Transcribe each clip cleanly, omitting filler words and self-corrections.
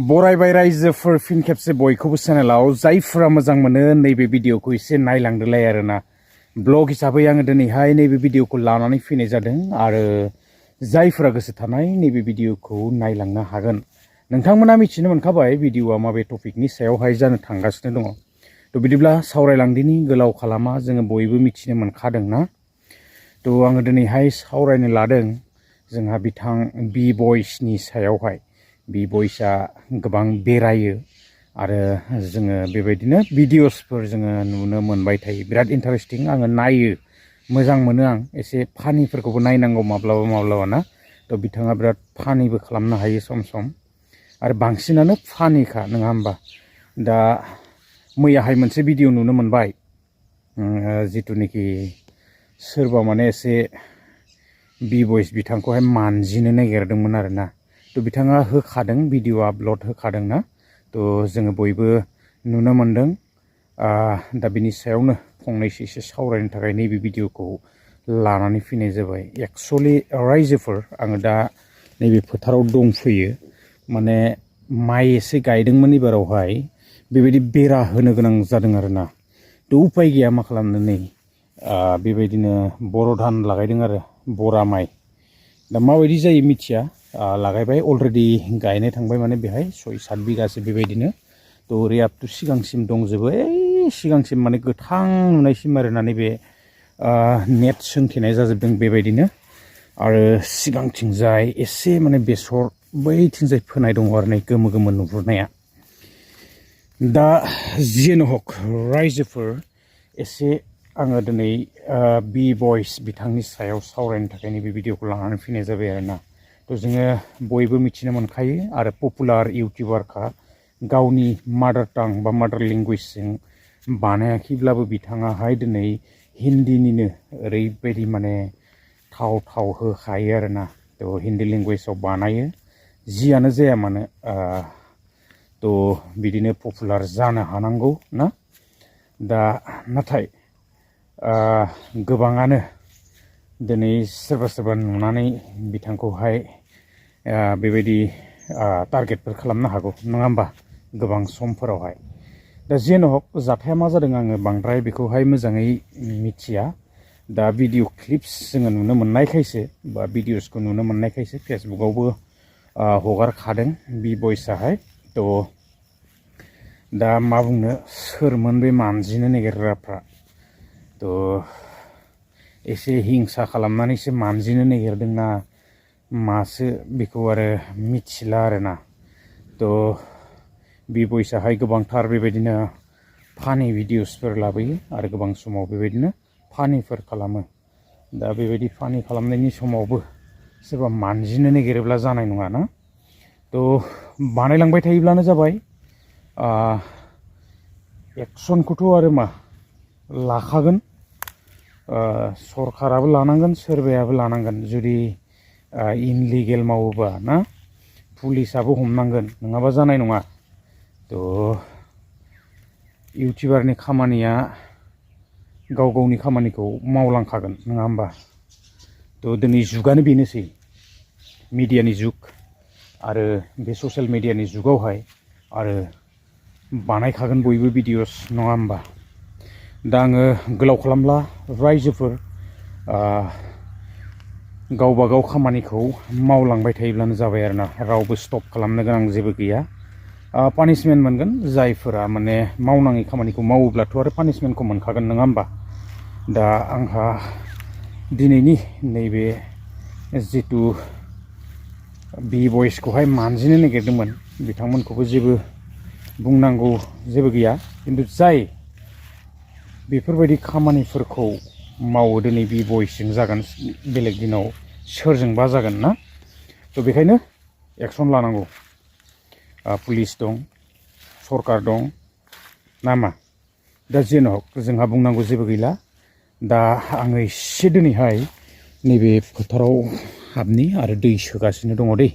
बरायबाय रायजोफोर फिन खेबसे बयखौबो चेनेलाव जायफोरा मोजां मोनो नैबे भिडिअखौ एसे नायलांदोलाय आरोना ब्लग हिसाबै आङो दिनैहाय नैबे भिडिअखौ लानानै फैनाय जादों आरो जायफोरा गोसो थानाय नैबे भिडिअखौ नायलांनो हागोन नोंथांमोना मिथिनो मोनखाबाय भिडिअआ माबे टपिकनि सायावहाय जानो थांगासिनो दङ थ' बिदिब्ला सावरायलांदिनि गोलाव खालामा जोङो बयबो मिथिनो मोनखादोंना थ' आङो दिनैहाय सावरायनो लादों जोंहा बिथां बि बयसनि सायावहाय बि बयसआ गोबां बेरायो आरो जोङो बेबायदिनो भिडिअसफोर जोङो नुनो मोनबाय थायो बिराद इन्टारेस्टिं आङो नायो मोजां मोनो आं एसे फानिफोरखौबो नायनांगौ माब्लाबा माब्लाबा ना थ' बिथाङा बिराद फानिबो खालामनो हायो सम सम आरो बांसिनानो फानिखा नङा होमबा दा मैयाहाय मोनसे भिडिअ नुनो मोनबाय जिथुनिखि सोरबा माने एसे बि बयस बिथांखौहाय मानजिनो नागिरदोंमोन आरोना थ' बिथाङा होखादों भिडिअ आपल'ड होखादों ना थ' जोङो बयबो नुनो मोनदों दा बिनि सायावनो फंनैसो एसे सावरायनो थाखाय नैबे भिडिअखौ लानानै फैनाय जाबाय एक्सुवेलि रायजोफोर आङो दा नैबे फोथाराव दंफैयो माने माइ एसे गायदोंमोन एबारावहाय बेबायदि बेरा होनो गोनां जादों आरोना थ' उपाय गैया मा खालामनो नै बेबायदिनो बर' धान लागायदों आरो बरा माइ दा माबायदि जायो मिथिया लागायबाय अलरेडि गायनाय थांबाय माने बेहाय 6-7 बिगासो बेबायदिनो थ' ओरै आप टु सिगांसिम दंजोबो सिगांसिम माने गोथां नुनायसिम आरोना नैबे नेट सोंथेनाय जाजोबदों बेबायदिनो आरो सिगांथिंजाय एसे माने बेसर बैथिंजाय फोनाय दङ आरो नै गोमो गोमो नुहुरनाया दा जियानो हक रायजोफोर एसे आङो दिनै बि बयस बिथांनि सायाव सावरायनो थाखाय नैबे भिडिअखौ लानानै फैनाय जाबाय आरोना थ' जोङो बयबो मिथिनो मोनखायो आरो पपुलार इउटिउबारखा गावनि मादार टां बा मादार लेंगुवेजजों बानायाखैब्लाबो बिथाङाहाय दिनै हिन्दीनिनो ओरैबायदि माने थाव होखायो आरोना थ' हिन्दी लेंगुवेजाव बानायो जियानो जाया मानो थ' बिदिनो पपुलार जानो हानांगौ ना दा नाथाय गोबाङानो दिनै सोरबा नुनानै बिथांखौहाय बेबायदि टारगेटफोर खालामनो हागौ नङा होमबा गोबां समफोरावहाय दा जियानो हक जाथाया मा जादों आङो बांद्राय बेखौहाय मोजाङै मिथिया दा भिडिअ क्लिप्स जोङो नुनो मोननायखायसो बा भिडिअसखौ नुनो मोननायखायसो फेसबुकआवबो हगारखादों बि बयसआहाय थ' दा मा बुंनो सोरमोन बे मानजिनो नागिरग्राफ्रा थ' एसे हिंसा खालामनानैसो मानजिनो नागिरदोंना मासो बेखौ आरो मिथिला आरोना थ' बि बयसआहाय गोबांथार बेबायदिनो फानि भिडिअसफोर लाबोयो आरो गोबां समाव बेबायदिनो फानिफोर खालामो दा बेबायदि फानि खालामनायनि समावबो सोरबा मानजिनो नागिरोब्ला जानाय नङा ना थ' बानायलांबाय थायोब्लानो जाबाय एक्सनखौथ' आरो मा लाखागोन सरकाराबो लानांगोन सोरबायाबो लानांगोन जुदि इनलिगेल मावोबा ना पुलिसाबो हमनांगोन नङाबा जानाय नङा थ' इउटिउबारनि खामानिया गाव गावनि खामानिखौ मावलांखागोन नङा होमबा थ' दिनै जुगानो बेनोसै मिडियानि जुग आरो बे ससियेल मिडियानि जुगावहाय आरो बानायखागोन बयबो भिडिअस नङा होमबा दा आङो गोलाव खालामला रायजोफोर गावबा गाव खामानिखौ मावलांबाय थायोब्लानो जाबाय आरोना रावबो स्टप खालामनो गोनां जेबो गैया पानिशमेन्ट मोनगोन जायफोरा माने मावनाङै खामानिखौ मावोब्लाथ' आरो पानिशमेन्टखौ मोनखागोन नङा होमबा दा आंहा दिनैनि नैबे जिथु बि बयसखौहाय मानजिनो नागिरदोंमोन बिथांमोनखौबो जेबो बुंनांगौ जेबो गैया खिन्थु जाय बेफोरबायदि खामानिफोरखौ मावो दिनै बि बयसजों जागोन बेलेग दिनाव सोरजोंबा जागोन ना थ' बेखायनो एक्सन लानांगौ पुलिस दं सरकार दं नामा दा जेन' हक जोंहा बुंनांगौ जेबो गैला दा आङो एसे दिनैहाय नैबे फोथाराव हाबनि आरो दै सोगासिनो दङ दै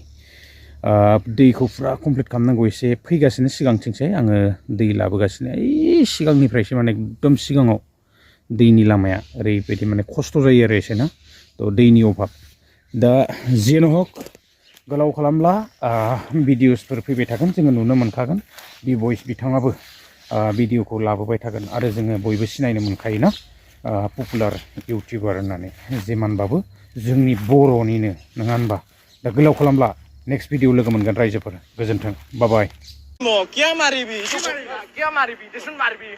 दैखौ फुरा कमप्लिट खालामनांगौ एसे फैगासिनो सिगांथिंसै आङो दै लाबोगासिनो सिगांनिफ्रायसो माने एकदम सिगाङाव दैनि लामाया ओरैबायदि माने खस्थ' जायो आरो एसे ना थ' दैनि अभाब दा जियानो हक गोलाव खालामला भिडिअसफोर फैबाय थागोन जोङो नुनो मोनखागोन बि बयस बिथाङाबो भिडिअखौ लाबोबाय थागोन आरो जोङो बयबो सिनायनो मोनखायोना पपुलार इउटिउबार होननानै जेमानबाबो जोंनि बर'निनो नङा होनबा दा गोलाव खालामला नेक्स्ट भिडिअ लोगो मोनगोन रायजोफोर गोजोन्थों बाय क्या मारिबी क्या मारिबी दिसुन मारिबी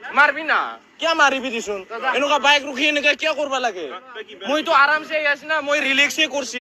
मारबी ना क्या मारिबी दिसुन एनुका बाइक रुखी एनुका क्या करबा लागे মই तो आराम से आছি ना মই রিল্যাক্সে করছি